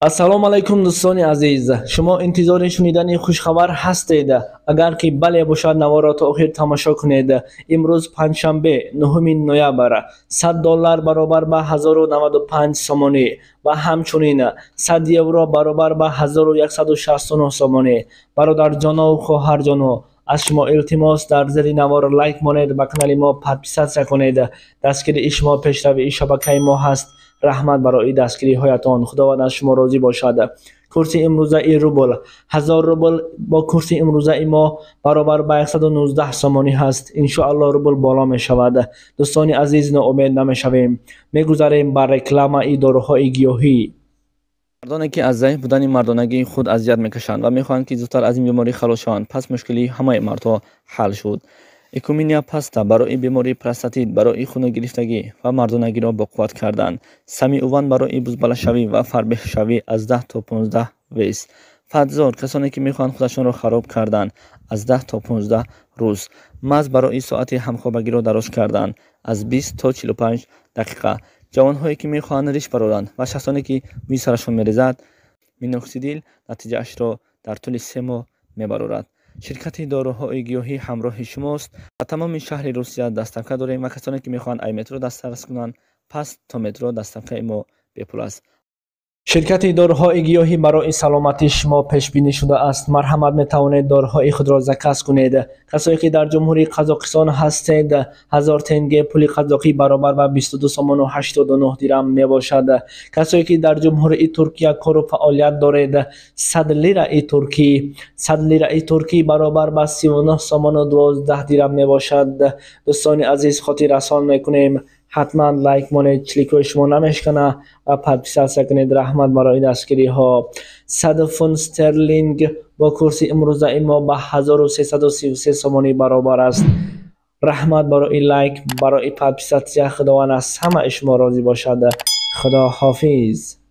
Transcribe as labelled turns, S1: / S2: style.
S1: Ассалому алайкум, дӯстони азиз. Шумо интизори шунидани хушхабар ҳастед? Агар ки бале бошад, наворро то охир тамошо кунед. Имрӯз панҷшанбе, 9 ноябр, 100 доллар баробар ба 1095 сомонӣ ва ҳамчунин 100 евро баробар ба 1169 сомонӣ. Бародарҷонову хоҳарҷоно, аз шумо илтимос, дар зери навор лайк монед, ба канали мо подписаться кунед. Дастгирии шумо пешравии шабакаи мо ҳаст. Раҳмат барои дастгириҳоятон, Худованд аз шумо розӣ бошад. Курси имрӯзаи рубл: 1000 рубл бо курси имрӯзаи мо баробар ба 119 сомонӣ ҳаст. Иншоалло, рубл боло мешавад. Дӯстони азиз, ноумед намешавем. Мегузарем ба рекламаи доруҳои гиёҳӣ.
S2: Мардоне, ки аз заиф будани мардонагии худ азият мекашанд ва мехоҳанд, ки зудтар аз ин беморӣ халос шаванд, пас мушкилии ҳамаи мардҳо ҳал шуд. Экуминия паста барои бемории простатит, барои хуногирифтагӣ ва мардонагиро боқувват кардан. Самиуван барои бузбалашавӣ ва фарбеҳшавӣ, аз 10 то 15 вес. Фатзор, касоне ки мехоҳанд худашонро хароб кардан, аз 10 то 15 рӯз. Маз барои соати ҳамхобагиро дароз кардан, аз 20 то 45 дақиқа. Ҷавонҳое, ки мехоҳанд риш бароранд, ва шахсоне, ки мӯи сарашон мерезад, миноксидил натиҷаашро дар тӯли 3 моҳ мебарорад. Ширкати доруҳои гиёҳӣ ҳамроҳи шумост. Ба тамоми шаҳри Русия доставка дорем ва касоне, ки мехоҳанд ай метро дастрас кунанд, пас то метро доставкаи мо бепул аст.
S1: Ширкати доруҳои гиёҳӣ барои саломатии шумо пешбинӣ шудааст. Марҳамат, метавонед доруҳои худро заказ кунед. Касое, ки дар Ҷумҳурии Қазоқистон ҳастед, 1000 тенге пули қазоқӣ баробар ба 22 сомону 89 дирам мебошад. Касое, ки дар Ҷумҳурии Туркия кору фаъолият доред, 100 лираи туркӣ, 100 лираи туркӣ баробар ба 39 сомону 12 дирам мебошад. Дӯстони азиз, хотиррасон мекунем, ҳатман лайк монед, чиликҳои шумо намешкана, ва подписаться кунед. Раҳмат барои дастгириҳо. 100 фунт стерлинг бо курси имрӯзаи мо ба 1333 сомонӣ баробар аст. Раҳмат барои лайк, барои подписаться. Худованд аз ҳамаи шумо розӣ бошад. Худо ҳофиз.